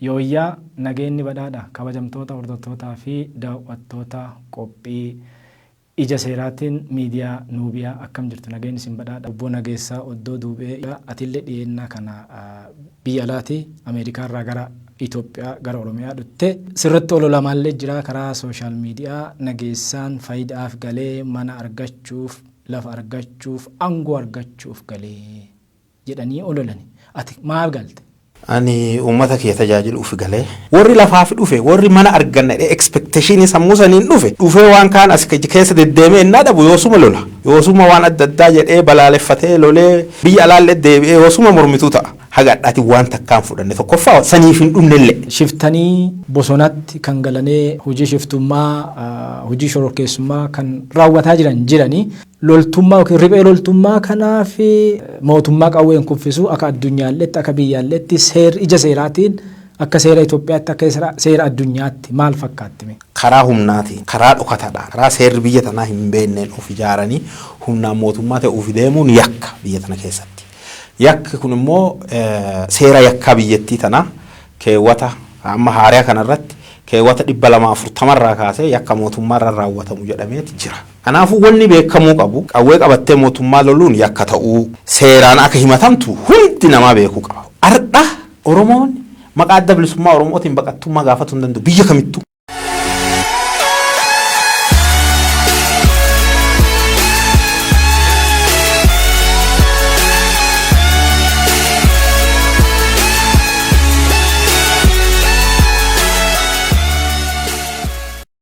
Yooyyaa nageenni badhaadha kabajamtoota hordoftootaa fi daawwattoota qophii ija seeraatiin miidiyaa Nuubiyaa akkam jirtu nageenyi isin badhaadha. Obbo Nageessaa Oddoo Duubee atillee dhiyeennaa kana biyya alaati Ameerikaa irraa gara Itoophiyaa gara Oromiyaa dhutte. Sirratti ololamaallee jira karaa social media Nageessaan faayidaaf galee mana argachuuf lafa argachuuf aangoo argachuuf galee jedhanii ololani. Ati maaf galte? Ani uummata kiyya tajaajiluuf galee. Warri lafaaf dhufe, warri mana arganna jedhee expectation sammuu saniin dhufe, dhufee waan kaan as keessa deddeemee innaa dhabu yoosuma lola. Yoosuma waan adda addaa jedhee balaaleffatee lolee biyya alaallee deebi'ee yoosuma mormituu ta'a. Haga adhaati waan takkaan fudhanne tokkoffaa saniif hin dhumnellee. Shiftanii bosonatti kan galanee hojii shiftummaa, hojii shororkeessummaa kan raawwataa jiran jiranii loltummaa yookiin riphee loltummaa kanaa fi mootummaa qawween kuffisuu akka addunyaalleetti akka biyyaalleetti seerri ija seeraatiin akka seera Itoophiyaatti akka seera addunyaatti maal fakkaatti mee? Karaa humnaatiin, karaa dhokataadhaan, karaa seerri biyya tanaa hin beekneen of ijaaranii humnaan mootummaa ta'uuf deemuun yakka biyya tana keessatti. Yakki kun immoo seera yakkaa biyyattii tanaa keewwata amma haariyaa kanarratti keewwata 240 irraa kaasee yakka mootummaarra raawwatamu jedhameeti jira. Kanaafuu wanni beekamuu qabu qawwee qabattee mootummaa loluun yakka ta'uu seeraan akka himatamtu hundi namaa beekuu qaba. Ardha Oromoon maqaa Adda Bilisummaa Oromootiin baqattummaa gaafatuu hin danda'u biyya kamittuu.